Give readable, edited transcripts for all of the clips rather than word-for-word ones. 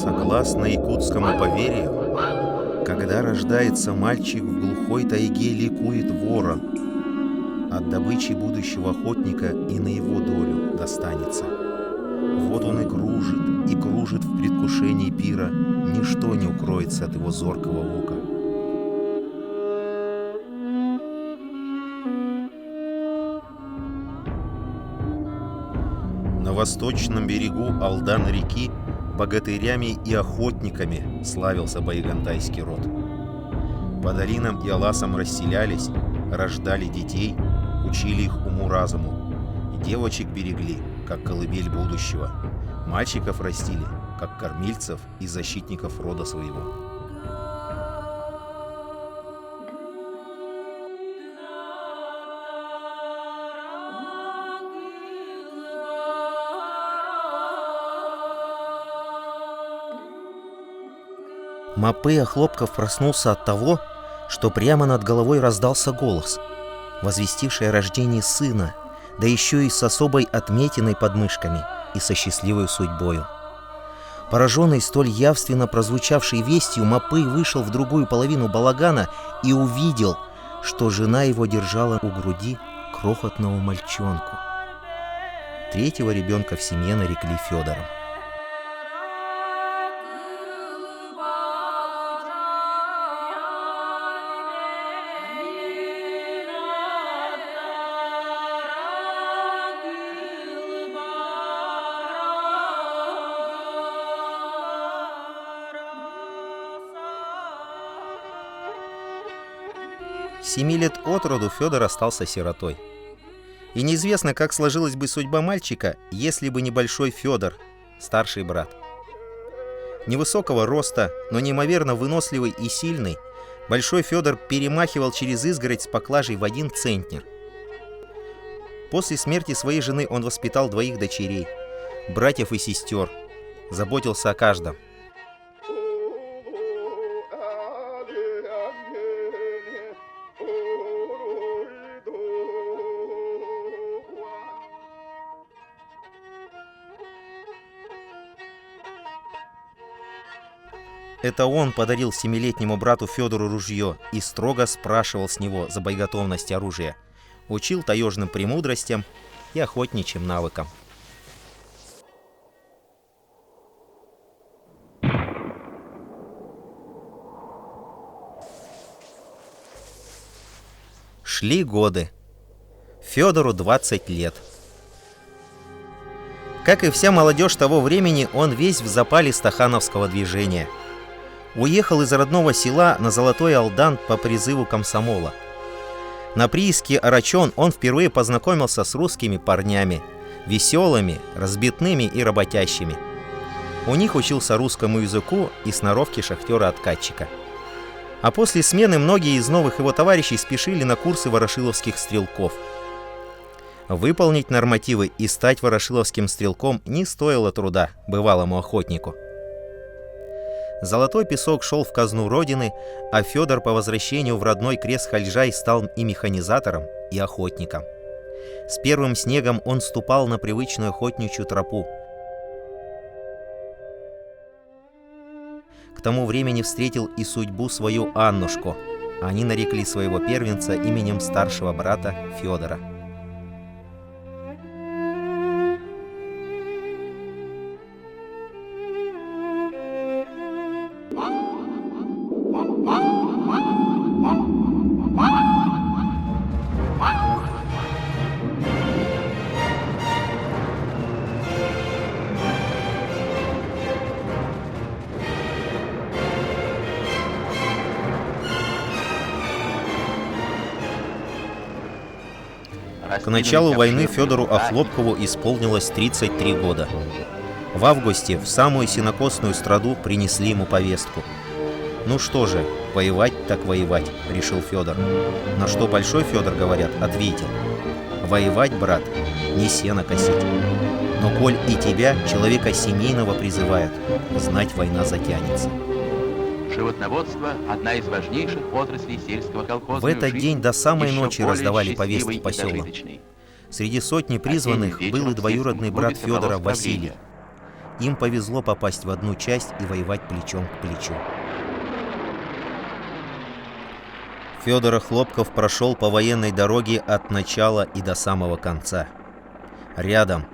Согласно якутскому поверью, когда рождается мальчик, в глухой тайге ликует ворон. От добычи будущего охотника и на его долю достанется. Вот он и кружит, и кружит в предвкушении пира, ничто не укроется от его зоркого ока. На восточном берегу Алдан-реки богатырями и охотниками славился Байгантайский род. По долинам и аласам расселялись, рождали детей, учили их уму-разуму. Девочек берегли, как колыбель будущего. Мальчиков растили, как кормильцев и защитников рода своего. Мапы Охлопков проснулся от того, что прямо над головой раздался голос, возвестивший о рождении сына, да еще и с особой отметиной под мышками и со счастливой судьбою. Пораженный столь явственно прозвучавшей вестью, Мапы вышел в другую половину балагана и увидел, что жена его держала у груди крохотного мальчонку. Третьего ребенка в семье нарекли Федором. Семи лет от роду Федор остался сиротой. И неизвестно, как сложилась бы судьба мальчика, если бы не большой Федор, старший брат. Невысокого роста, но неимоверно выносливый и сильный, большой Федор перемахивал через изгородь с поклажей в один центнер. После смерти своей жены он воспитал двоих дочерей, братьев и сестер, заботился о каждом. Это он подарил семилетнему брату Федору ружье и строго спрашивал с него за боеготовность оружия. Учил таежным премудростям и охотничьим навыкам. Шли годы. Федору 20 лет. Как и вся молодежь того времени, он весь в запале стахановского движения. Уехал из родного села на Золотой Алдан по призыву комсомола. На прииске Арачон он впервые познакомился с русскими парнями, веселыми, разбитными и работящими. У них учился русскому языку и сноровке шахтера-откатчика. А после смены многие из новых его товарищей спешили на курсы ворошиловских стрелков. Выполнить нормативы и стать ворошиловским стрелком не стоило труда бывалому охотнику. Золотой песок шел в казну родины, а Федор по возвращению в родной крест Хальжай стал и механизатором, и охотником. С первым снегом он ступал на привычную охотничью тропу. К тому времени встретил и судьбу свою Аннушку. Они нарекли своего первенца именем старшего брата Федора. К началу войны Федору Охлопкову исполнилось 33 года. В августе в самую сенокосную страду принесли ему повестку. «Ну что же, воевать так воевать», — решил Федор. На что Большой Федор, говорят, ответил. «Воевать, брат, не сено косить. Но коль и тебя, человека семейного, призывают, знать война затянется». Животноводство – одна из важнейших отраслей сельского колхоза. В этот день до самой ночи раздавали повестки по селам. Среди сотни призванных был и двоюродный брат Федора Василий. Им повезло попасть в одну часть и воевать плечом к плечу. Федор Хлопков прошел по военной дороге от начала и до самого конца. Рядом,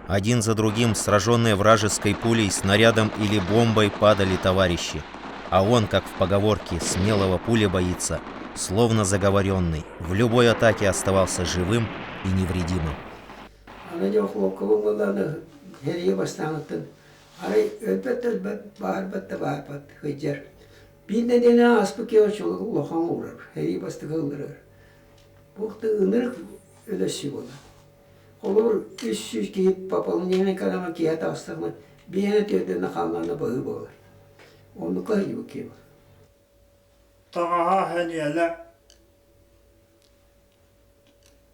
один за другим, сраженные вражеской пулей, снарядом или бомбой падали товарищи. А он, как в поговорке, смелого пуля боится, словно заговоренный, в любой атаке оставался живым и невредимым. Аны дьэ Охлопковым буоллаҕына сэрии бастааҥыттан арай өлбөт да өлбөт, баһарбат да баһарбат сылдьар. Биир нэдиэлэ ааспыт киһи оччолорго улахан уурар, сэрии бастакы ылларар. Туох да ынырык өлөссүү буолар. Холобур, 300 киһи пополнение канала киһи таҕыстаҕына, биэһэ түөрдэнэ хааллаҕына быһыы буолар. Оннука сылдьыбыт киһи буолар. Таҕаһа сэниэлэ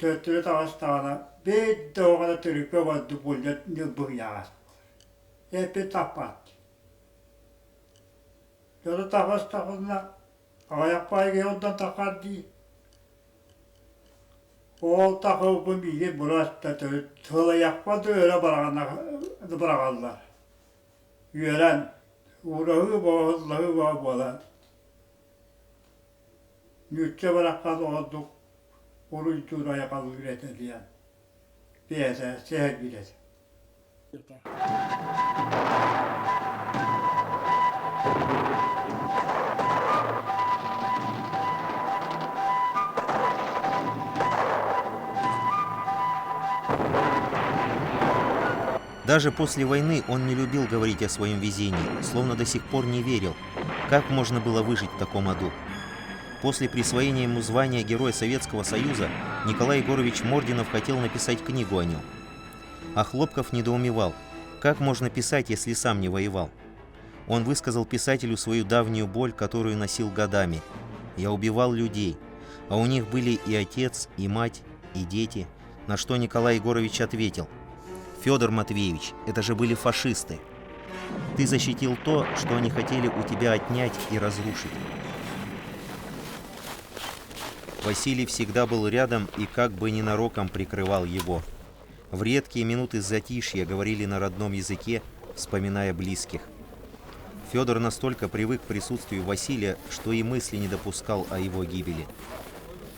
Төттөрү таҕыстаҕына, биир да оҕото төрүккэ барда буолла ньылбыһыйаҕас эппит таппат. Дьону таҕыстаҕына, аҕыйах баайга онтон таххар дии. Ол тахыбын биир быраас да төрүт сылайахпа да өрө быраҕаллар. Үөрэн, уураһыы бөҕө бөҕө буолан Ньүччэ бараххан ордук уруйдуур айаҕалыыр этэ диэн бэйэтэ сэһэргиир этэ. Даже после войны он не любил говорить о своем везении, словно до сих пор не верил, как можно было выжить в таком аду. После присвоения ему звания Героя Советского Союза Николай Егорович Мординов хотел написать книгу о нем. А Хлопков недоумевал, как можно писать, если сам не воевал. Он высказал писателю свою давнюю боль, которую носил годами. «Я убивал людей, а у них были и отец, и мать, и дети». На что Николай Егорович ответил, «Федор Матвеевич, это же были фашисты. Ты защитил то, что они хотели у тебя отнять и разрушить. Василий всегда был рядом и как бы ненароком прикрывал его. В редкие минуты затишья говорили на родном языке, вспоминая близких. Федор настолько привык к присутствию Василия, что и мысли не допускал о его гибели.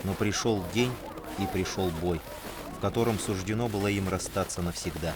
Но пришел день и пришел бой, в котором суждено было им расстаться навсегда.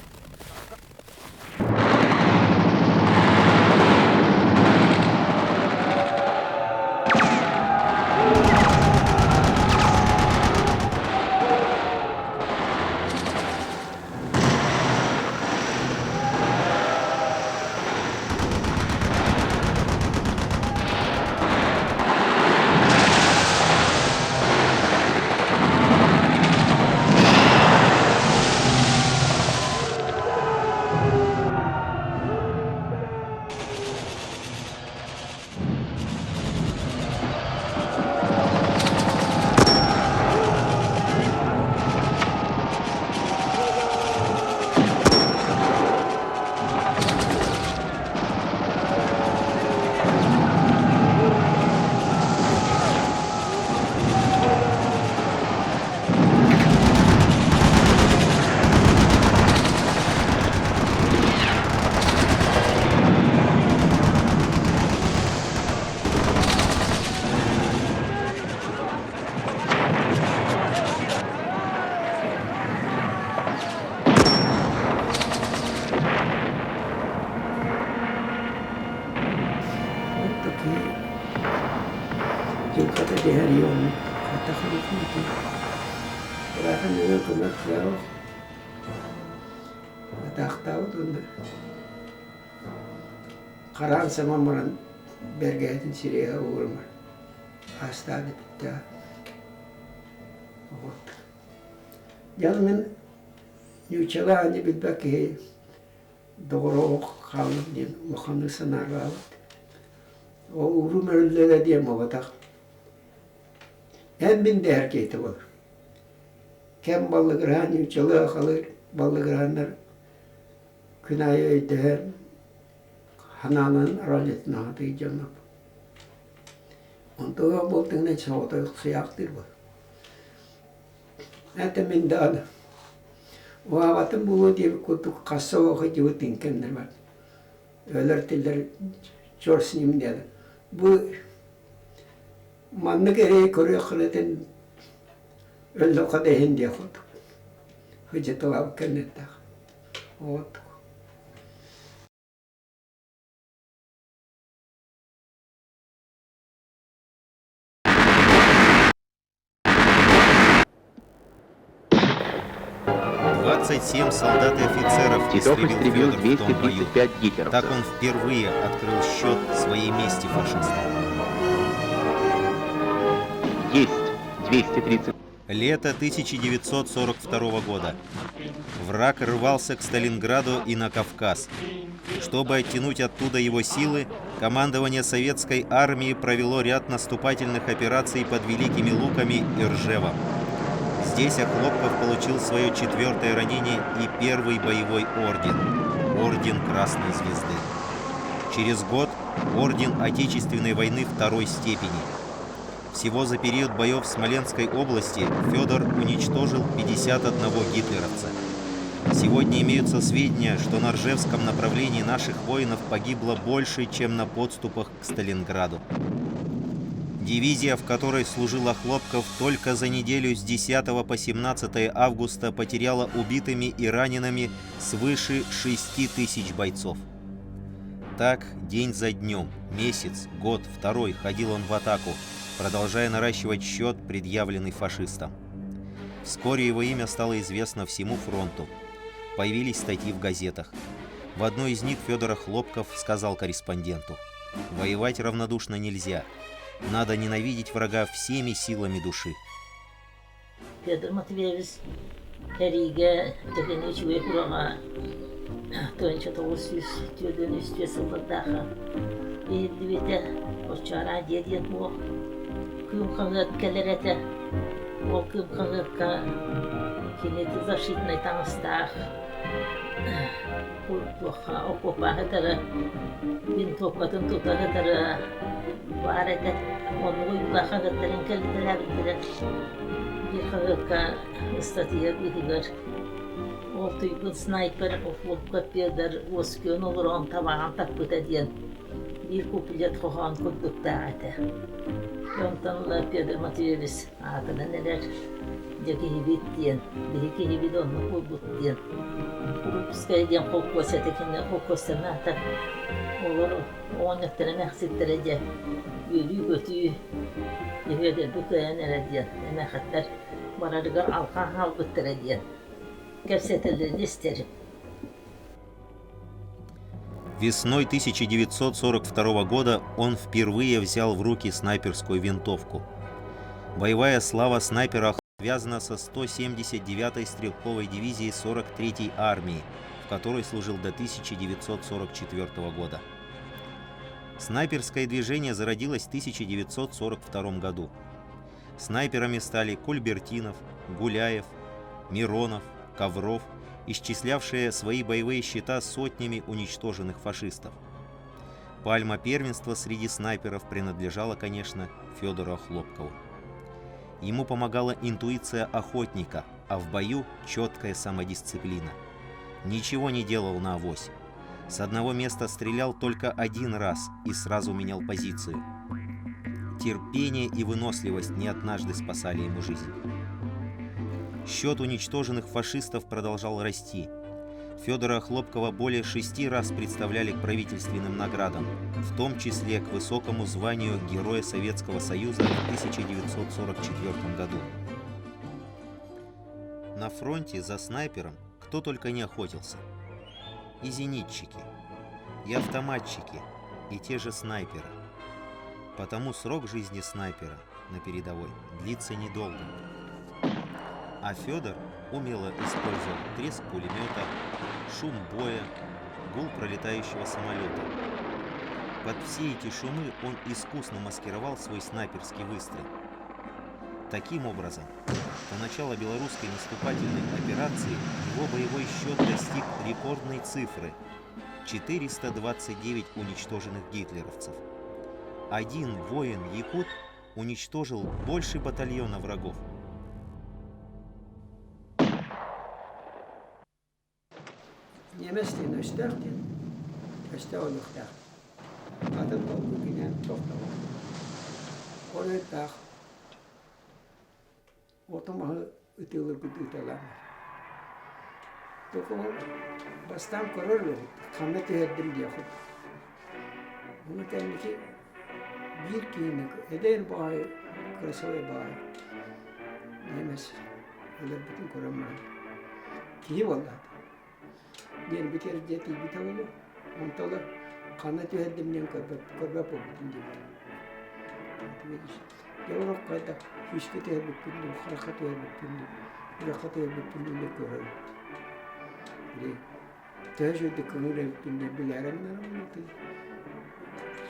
Дьылҕата дэһэр оннук хайдах эбитий Ырахан нөҥүө көмө суох атаахтаабыт уонна хараан саҥан баран бэргэһэтин сирэйэ уурумар аастаан эппиттээх Дьон мин нууччалыы аанньа билбэт киһи доҕоро олох хааллым диэн улаханнык санаарҕаабыт. Ол уурум өрүллэрэ диэн буолбатах. Эн мин дэһэр киһитэ буолар. Кэм баллыгыраан нууччалыы сахалыы баллыгырааннар күн аайы өйдөһөн ханаанан роллетын аһатыы дьоннор. Онтон ыал буолтуҥна соҕотох суйаахтыыр буол. Это мин даҕаны уһаабатым буолуо диэбит курдук хасса оҕо сылдьыбыт тиҥкэннэр бар. Өлөр-тиллэр чор с ним диэн. Бу маннык эрэйи көрүөх этин өллөххө да иһин диэх курдук. Сыдьыталаабыт кэнниттэх. Вот. 27 солдат и офицеров Титов истребил истребил Федор в том бою. 235 гитлеровцев. Так он впервые открыл счет своей мести фашистам. Есть 230. Лето 1942 года. Враг рвался к Сталинграду и на Кавказ. Чтобы оттянуть оттуда его силы, командование советской армии провело ряд наступательных операций под Великими Луками и Ржевом. Здесь Охлопков получил свое четвертое ранение и первый боевой орден – Орден Красной Звезды. Через год – Орден Отечественной войны второй степени. Всего за период боев в Смоленской области Федор уничтожил 51 гитлеровца. Сегодня имеются сведения, что на Ржевском направлении наших воинов погибло больше, чем на подступах к Сталинграду. Дивизия, в которой служил Охлопков, только за неделю с 10 по 17 августа потеряла убитыми и ранеными свыше 6 тысяч бойцов. Так, день за днем, месяц, год, второй ходил он в атаку, продолжая наращивать счет, предъявленный фашистам. Вскоре его имя стало известно всему фронту. Появились статьи в газетах. В одной из них Федор Хлопков сказал корреспонденту, «Воевать равнодушно нельзя. Надо ненавидеть врага всеми силами души». Федор Матвеевич сэриигэ төһөнү үчүгэй кураҕа 1943 сыллардаахха иһиллибитэ оччоҕо дьиэ диэн суох кыым хаһыат кэлэр этэ ол кыым хаһыакка кини защитнай таҥастаах туохха окуопаҕа сытара винтовкатын тута сытара баар этэ оннук уйгулаах хаһыаттарын кэлитэлээбиттэрэ биир хаһыакка ыстатыйа быыһыгар ол туйгун снайпер Охлопков Петр уоскуйан олорон табаҕын таппыта диэн биир куплет хоһоон курдуктаах этэ онтон ыла Петр Матвеевич аатынан эрэр дьэ киһибит диэн биһи киһибит оннук буолбут диэн Крупская диэн холкуос этэ кини холкуостарын аата олор оҕонньотторо эмээхситтэрэ дьэ үөрүү-көтүү Дьөгүөдэрбит кыайан эрэр диэн эмээхиттэр барарыгар алҕаан хаалбыттара диэн кэпсэтэллэрин истэрим. Весной 1942 года он впервые взял в руки снайперскую винтовку. Боевая слава снайпера связана со 179-й стрелковой дивизией 43-й армии, в которой служил до 1944 года. Снайперское движение зародилось в 1942 году. Снайперами стали Кульбертинов, Гуляев, Миронов, Ковров, исчислявшие свои боевые счета сотнями уничтоженных фашистов. Пальма первенства среди снайперов принадлежала, конечно, Федору Охлопкову. Ему помогала интуиция охотника, а в бою четкая самодисциплина. Ничего не делал на авось. С одного места стрелял только один раз и сразу менял позицию. Терпение и выносливость не однажды спасали ему жизнь. Счет уничтоженных фашистов продолжал расти. Федора Охлопкова более шести раз представляли к правительственным наградам, в том числе к высокому званию Героя Советского Союза в 1944 году. На фронте за снайпером кто только не охотился. И зенитчики, и автоматчики, и те же снайперы. Потому срок жизни снайпера на передовой длится недолго. А Федор умело использовал треск пулемета, шум боя, гул пролетающего самолета. Под все эти шумы он искусно маскировал свой снайперский выстрел. Таким образом, до начала белорусской наступательной операции его боевой счет достиг рекордной цифры – 429 уничтоженных гитлеровцев. Один воин-якут уничтожил больше батальона врагов. Ньиэмэс диэн өстөөх диэн, өстөөх өлүөхтээх. Атын толкуй киниэн тохтоло. Ол ыйдаах оту-маһы ытыалыырбыт ыыталаан. Только ол бастаан көрөр эбит, ханна түһэрдим диэх курдук. Ону кэнники биир киһини эдэр баҕайы, красивый баҕайы ньиэмэс өлөрбүтүн көрөн баран киһи буолла диэн бүтэр дьиэ тиийбитэ буолуо онто ыла ханна түһэрдим диэн көрбөт көрбөт буолбутум диэбит дьэ урукку хайдах күүскэ түһэрбиппин дуу харахха түһэрбиппин дуу үрэххэ түһэрбиппин дуу диэн көрөр эбит төһө үчүгэйдик көҥүл эбиппин диэн билээрэн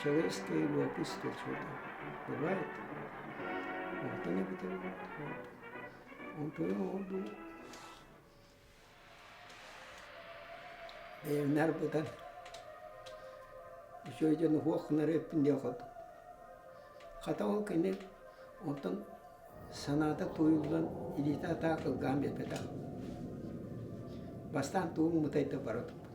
человеческое любопытство что-то бывает онтон эбитэ Онтон ол дуу бэйэбинээр бытан үчүгэй дьону суох гынар эбиппин диэх курдук. Хата ол кини онтон санаата тууйуллан илиитэ атаа кылгаан биэрбэтэх. Бастаан тугун мытайда бара турбут.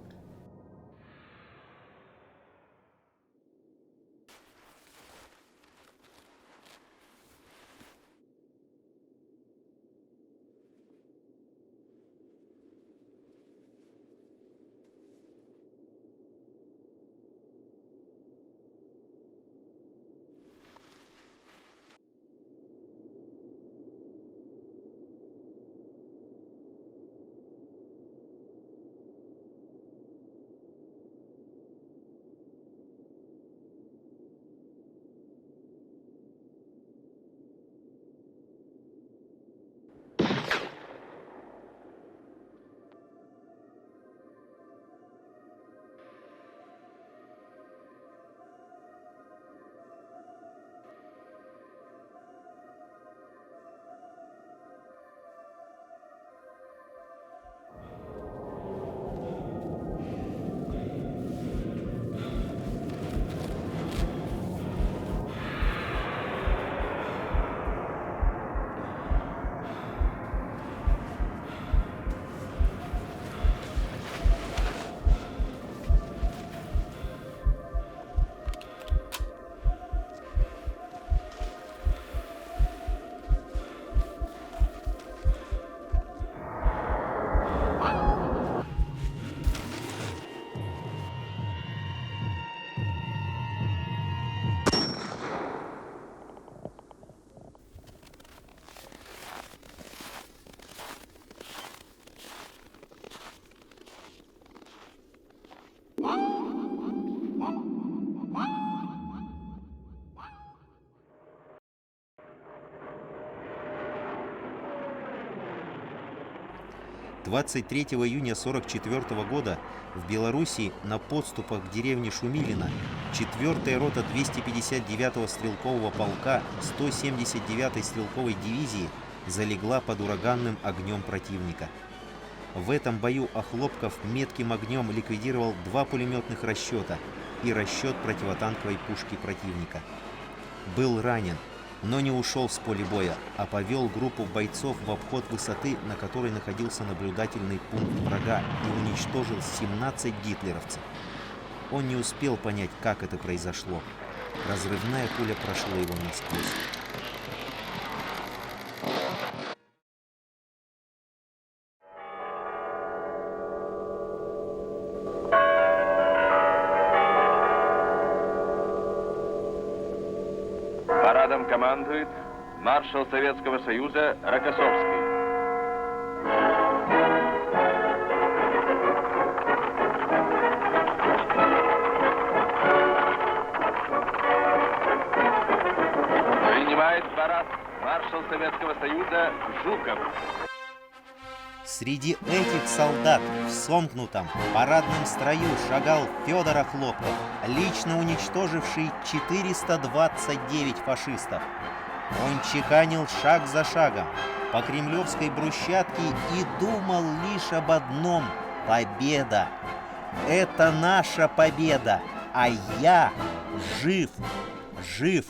23 июня 1944 года в Белоруссии на подступах к деревне Шумилино 4-я рота 259-го стрелкового полка 179-й стрелковой дивизии залегла под ураганным огнем противника. В этом бою Охлопков метким огнем ликвидировал два пулеметных расчета и расчет противотанковой пушки противника. Был ранен, но не ушел с поля боя, а повел группу бойцов в обход высоты, на которой находился наблюдательный пункт врага, и уничтожил 17 гитлеровцев. Он не успел понять, как это произошло. Разрывная пуля прошла его насквозь. Парадом командует маршал Советского Союза Рокоссовский. Принимает парад маршал Советского Союза Жуков. Среди этих солдат в сомкнутом парадном строю шагал Федор Охлопков, лично уничтоживший 429 фашистов. Он чеканил шаг за шагом по кремлевской брусчатке и думал лишь об одном – победа. Это наша победа, а я жив, жив.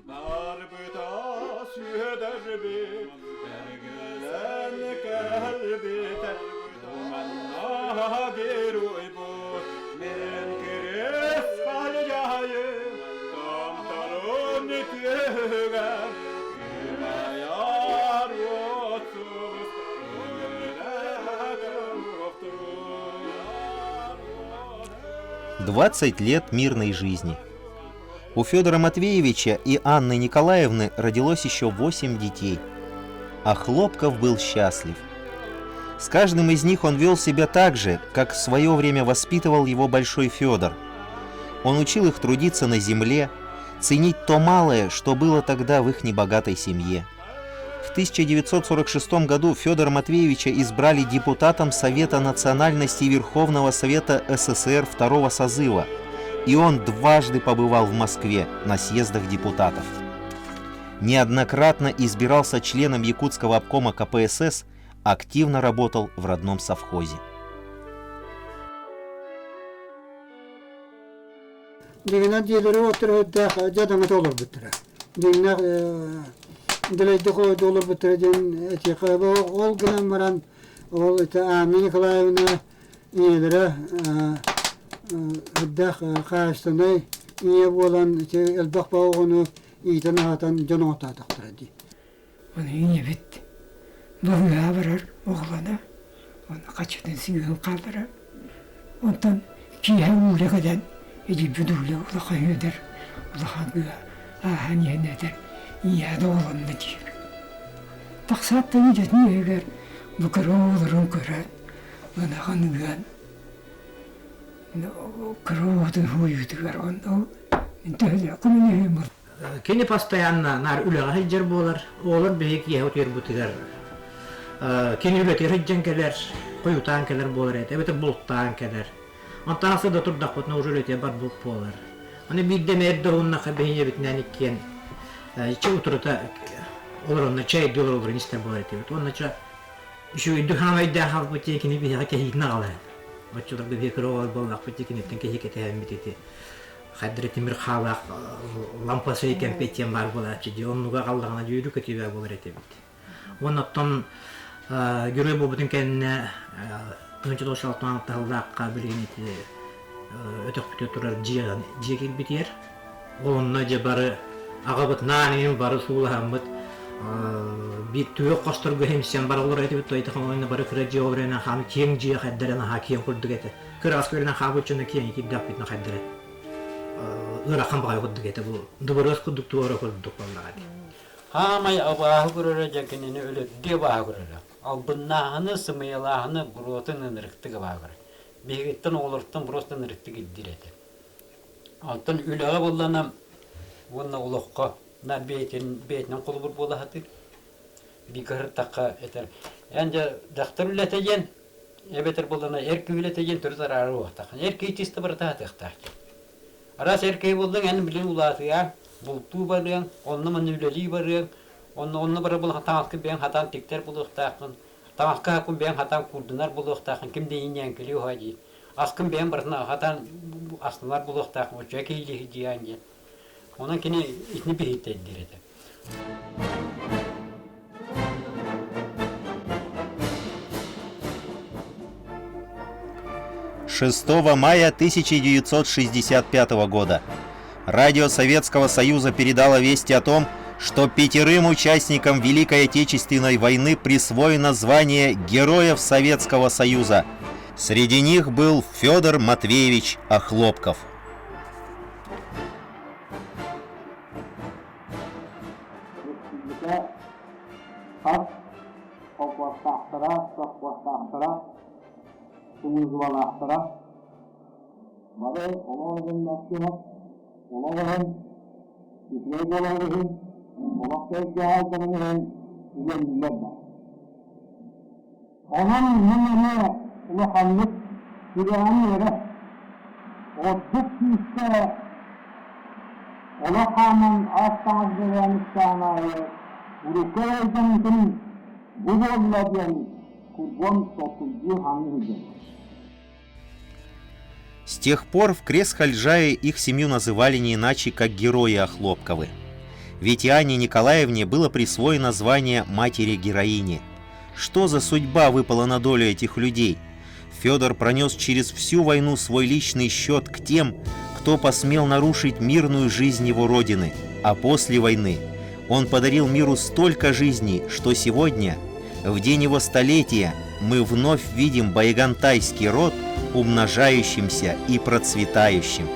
Барбыта сүөдэрбит, эргилэн кэлбитэ, Думаннаһа геройбут, мен кириэс халдьаайым, томторун түһүгэр, күмэйэр уотсубут, 20 лет мирной жизни – У Федора Матвеевича и Анны Николаевны родилось еще восемь детей. А Хлопков был счастлив. С каждым из них он вел себя так же, как в свое время воспитывал его Большой Федор. Он учил их трудиться на земле, ценить то малое, что было тогда в их небогатой семье. В 1946 году Федора Матвеевича избрали депутатом Совета национальности Верховного Совета СССР второго созыва, и он дважды побывал в Москве на съездах депутатов. Неоднократно избирался членом Якутского обкома КПСС, активно работал в родном совхозе. Дьиҥинэн дьиэлэри отторуһуйдаах дьадаҥыта олорбуттара. Дьиҥнээх дэлэйдик олорбуттара диэн этиэхэ ол гынан баран ол это Анна Николаевна ийэлэрэ үрдээх хаһаайыстыбаннай ийэ буолан ити элбэх оҕону иитэн-аһатан дьон оҥортоотохторо дии. Ону ийэбит балыыһаҕа барар оҕолоно, онно хаччытын сыыһын хаалларар. Онтон киэһэ уулэ кэлэн илиибин уулэ улахан үөдэр улахан ыа ааһан иһэн этэр ийээ да оҕолонно диир. Тахсаат да идэтин үөһүгэр бу кыра оҕолорун көрөн ынаҕын ыан кыра оҕотун һууйуутугар онно төһөлөөххүн үһү Кини постоянно наар үлэҕэ сылдьар буолар. Оҕолор биһиги киэһэ утуйарбытыгар кини үлэтигэр сылдьан кэлэр, хойутаан кэлэр буолар этэ, эбэтэр бултаан кэлэр. Онтон аса да турдахпытына уже үлэтигэр барбыт буолар. Аны биирдэ эмэ эрдэ уһуннахха биһиги иккиэн чэ утурута олоронно чэйдии олороллорун истэр буолар этибит. Уонна чэ үчүгэйдик хаамайдаах хаалбыт диэн кини биһиэхэ кэһиитин аҕалар. Оччолорго биһиги кыра оҕолор буоллахпыт дии киниттэн кэһии кэтэһэммит ити. Хайдары тимир хаалаах лампасый кэмпиэтиэн баар буолааччы дии оннуга аҕаллаҕына дьүүрү көтүүбэ буолар этибит. Уонна оттон герой буолбутун кэннэ 1996 сыллаахха билигин ити өтөхпүтэ турар дьиэ дьиэ киирбитигэр ол онно дьэ бары аҕабытынаан иһин бары суулаһаммыт биир түөх хосторго химсэн бары олорор этибит той технологияны бары кыра дьиэ олорон хаам киэҥ дьиэ хайдаран аһаа киэҥ курдук этэ кыраас көрүнэн хаабыт дьоно киэҥ киирдэхпитинэ хайдара ыарахан баҕайы курдук этэ бу дыбарыас курдук туора курдук буоллаҕа дии. Хаамай абааһы көрөрө дьэ кинини өлөрдүү абааһы көрөрө. Албыннааһыны, сымыйалааһыны буруотун ынырыктык абааһы көрөр. Биһигиттэн оҕолортон просто ынырыктык ирдиир этэ. Онтон үлэҕэ буоллана уонна олоххо на бэйэтин бэйэтинэн холобур буола сатыыр. Бииргэ сырыттахха этэр эн дьэ дьахтар үлэтэ диэн эбэтэр буоллана эр киһи үлэтэ диэн төрүт араара уохтаах. Эр киһи чисто барыта сатыахтаах диэн. Араас эр киһи буоллуҥ эн билин улаатыаҥ, бултуу барыаҥ, онно-манна үлэлии барыаҥ, онно онно бара буолан таҥаскын бэйэҥ хатаан тиктэр буолуохтааххын, таҥаска хаккын бэйэҥ хатаан куурдунар буолуохтааххын, ким да иинньээҥкилиэ уһаа дии. Аскын бэйэҥ барытын хатаан астанар буолуохтааххын, оччо киһилии диэн диэн. Онон кини итини биһиттэрдиир этэ. 6 мая 1965 года Радио Советского Союза передало вести о том, что пятерым участникам Великой Отечественной войны присвоено звание Героев Советского Союза. Среди них был Федор Матвеевич Охлопков. дружбалаахтара. Бары олох иһин олох иһин, үчүгэй буолар иһин, олох кэйгэһээйдэрин иһин үлэлииллэр да. Онон мин эмиэ улаханнык сүрэҕим үөрэр. Ордук күүскэ олох хааман аас-таҥас бэлээн истэҕин аайы урукку эрэйдэммитим бу буолла диэн кургуом толкуйдуу саныы сылдьабын. С тех пор в Крест-Хальжае их семью называли не иначе, как герои Охлопковы. Ведь Иоанне Николаевне было присвоено звание матери-героини. Что за судьба выпала на долю этих людей? Федор пронес через всю войну свой личный счет к тем, кто посмел нарушить мирную жизнь его родины. А после войны он подарил миру столько жизней, что сегодня, в день его столетия, мы вновь видим байгантайский род умножающимся и процветающим.